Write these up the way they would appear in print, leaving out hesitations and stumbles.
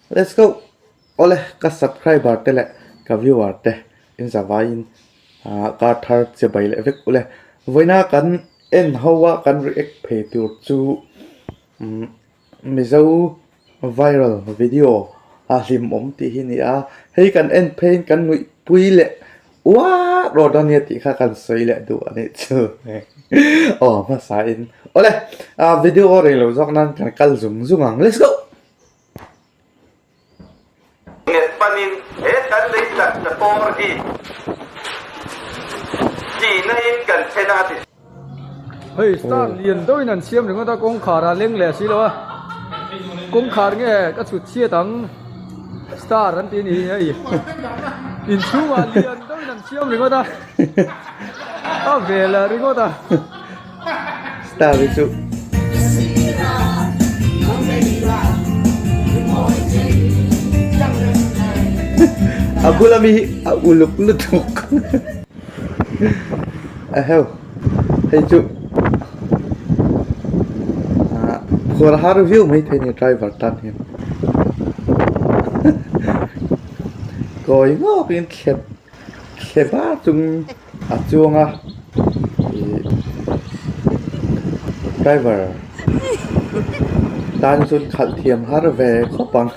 Let's go! Awle ka subscriber te leh ka viewer te in zavaiin ah kar thar che bai leh vek ule. Vawiina kan en ho a kan react phei tur chu umm Mizo viral video a hlimawm tih hi a ni a, hei kan en pheiin kan nuihpui leh uar rawt a nia tih kha kan sawi leh duh a nih chu aw hmasa in awle ah video rei lo zawk nan kan kal zung zung ang let's go. Nget panin he kan lei taksa pawr hi tihna in kan then a ti. Hei star lian deuhin an siam ringawt a kawngkhar ah leng leh si lo a kawngkhar nge ka chhut chhiat ang star an ti a ni hei inchhungah lian deuhin an siam ringawt a a vel ah ringawt a. Star hi chu a bula mi hi a uluk lutuk a heu hei chu ah phur har viau mai thei a ni driver tan hian kawi ngawk in thlep thle va chung a chuang a ih driver tan chuan khalh thiam har ve khawp ang.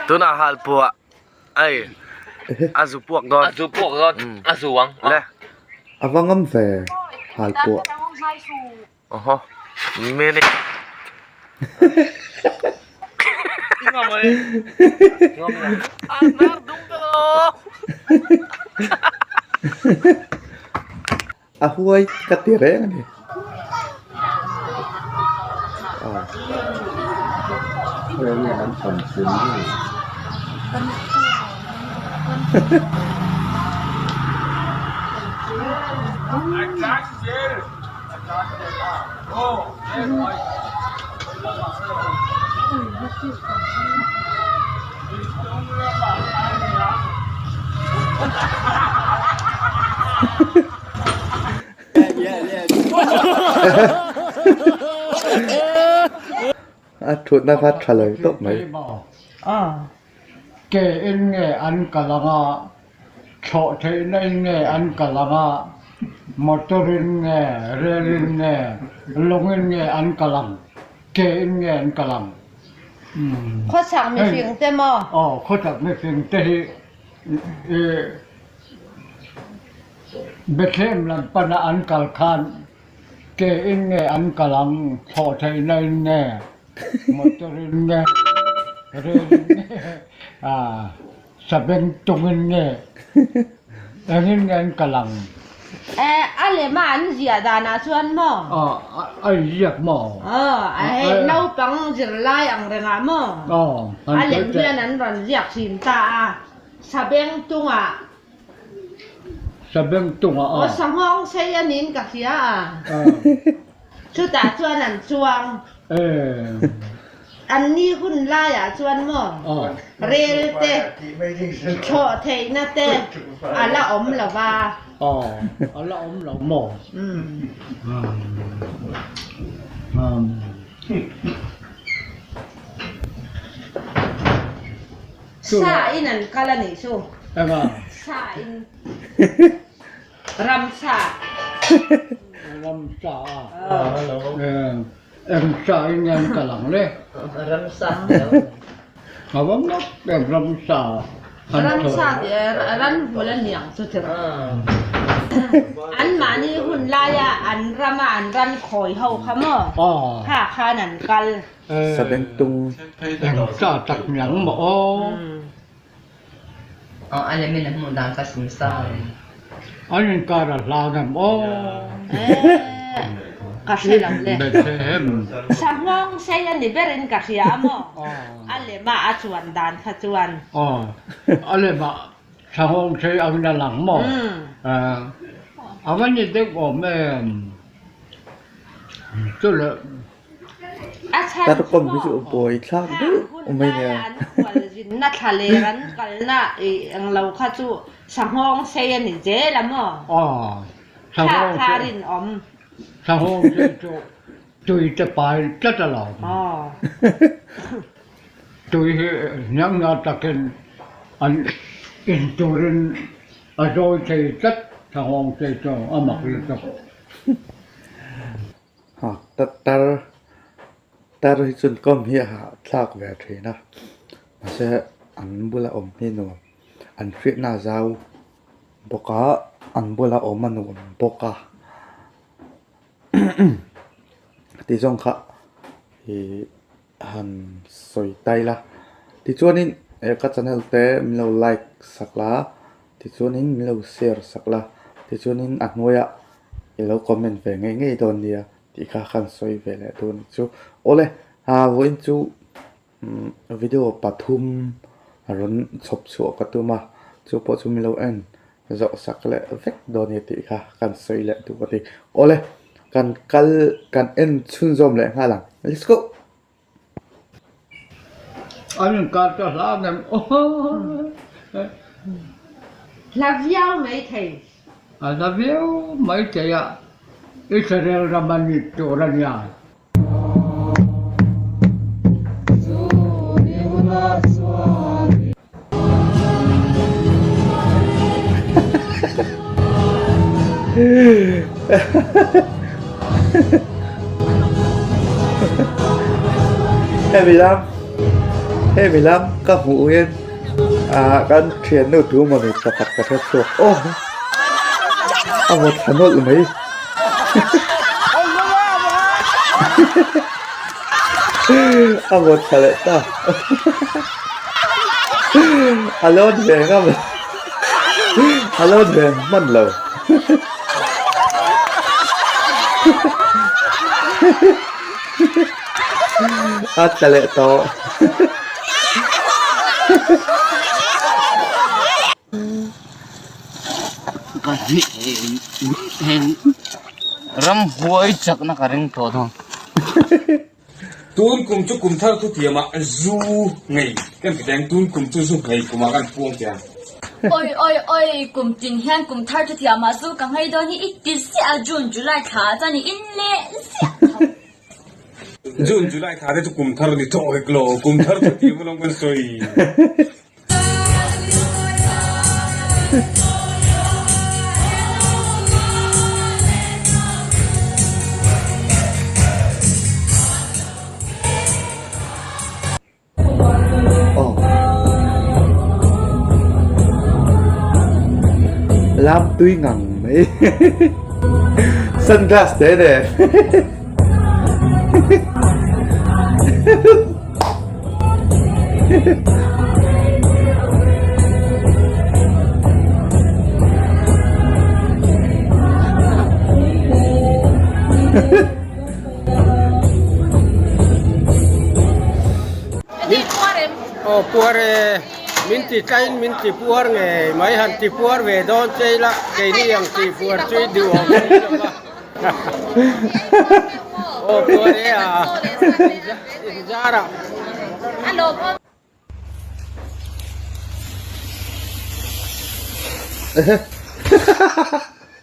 Tunah halpuah ai a zu puak dawn. A zu puak dawn a zu ang. Le. A va ngam ve halpuah. Oho mene. A huai ka ti reng a ni. A thutna kha tha lo tawp mai. Ke in nge an kal ang a, thlawh theihna in nge an kal ang a, motor in nge, rel in nge, lawng in nge an kal ang, ke in nge an kal ang. Khawchhak mihring te maw? Aw, khawchhak mihring te hi i Bethlehem lam pana an kal khan ke in nge an kal ang, thlawh theihna in nge, motor in nge, rel in nge, sabeng tung in nge, engin nge an kal ang? A lema an ziah danah chuan maw? A inziak maw? Aw, hei naupang zirlai ang rengah maw? A lem hian an rawn ziak thin ta a, sabeng tungah Sabeng tungah a. Aw sanghawng sei a niin ka hria a. Chutah chuan an chuang. An ni hun laiah chuan maw rel te thlawh theihna te a la awm lo va. A la awm lo maw? Sa in an kal a nih chu. Eng a? Sa in. Ramsa. Ramsa a. Eng sa in nge an kal ang le? Ramsa. A va ngawt em ramsa. Ramsa tih ranvul a niang chu ti rawh. Anmahni hun laia an rama an ran khawi ho kha maw? Kha khan an kal. Sabengtung. Eng sa tak miang maw aw. Aw a lem in a hmuh dan kha sim sa. An inkar a hlan em aw. Ka hre lo le. Sanghawng sei a ni berin ka hria a maw? A lema a chuan dan kha chuan. Aw, a lema sanghawng sei angin a lang maw? A va ni deuh awm em? Chu le. A chhan Tar chu kawm hi maw? chu buai thlak Hang deuh hun mai laia nia. an khualzinna thla ler an kalna englo kha chu sanghawng sei a ni zel a maw? Aw, Kha sanghawng kha sei. rinawm. Sanghawng sei chu tui te pai tlat alawm. Tui hi hnianghna takin an in turin a zawi thei tlat sanghawng sei chu a mak lutuk. Ha tar tar hi chuan kawm hi a hahthlak ve thin a mahse an bula awm hi nuam an hriatna a zau bawk a an bula awm a nuam bawk a tih zawng kha ih han sawi tai la tichuanin he ka channel te min lo like sak la tichuanin min lo share sak la tichuanin a hnuaiah i lo comment ve ngei ngei dawn nia tih kha khan sawi ve leh dawn chu awle vawiin chu Video pathum rawn chhawp chhuah ka tum a, chu pawh chu milo en zawh sak leh vek dawn a ni tih kha kan sawi leh duh a ni. Awle, kan kal kan en chhunzawm leh nghal ang, let's go! An inkar ta hla ngem aw. Hla viau mai thei. A hla viau mai thei a, Israel ram a ni tur a nia. Hemi lam hemi lam ka hmuh hian ah kan thiannu tu mawni pakhat ka hre chhuak aw a vaw thla nawlh mai. A vawt thla leh ta. A lawn ve ngam lo. A lawn ve hman lo. A tla leh tawh. Ka heng ramhuai chakna ka ring tawh thung. Tun kum chu kum thar thu thiam ah zu ngei kan ti teng tun kum chu zu ngei kum ah kan puang teh ang. Oi oi oi kum tin hian kum thar thu thiam ah zu ka ngei dawn hi i ti ziah a June July thla ah chuan i in leh ziah tho. June July thla te chu kum thar ni tawh hek lo kum thar thu thiam alawm kan sawi. Lam tui ngang mai sunglass te nen Aw puar e, min ti tlaiin min ti puar ngei mai han ti puar ve dawn che ila keini ang ti puar chu i duh awm si lo va. Aw puar e a, inzar ah.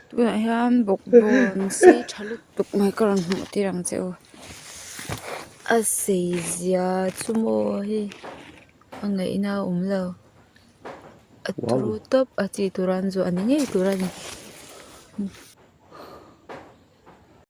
Tunah hian bawkbawn sei tha lutuk mai ka rawn hmuh tir ang che u a sei zia chu maw hei a ngaihna a awm lo a turu tawp a chi tur an zuah ni ngei tur a ni.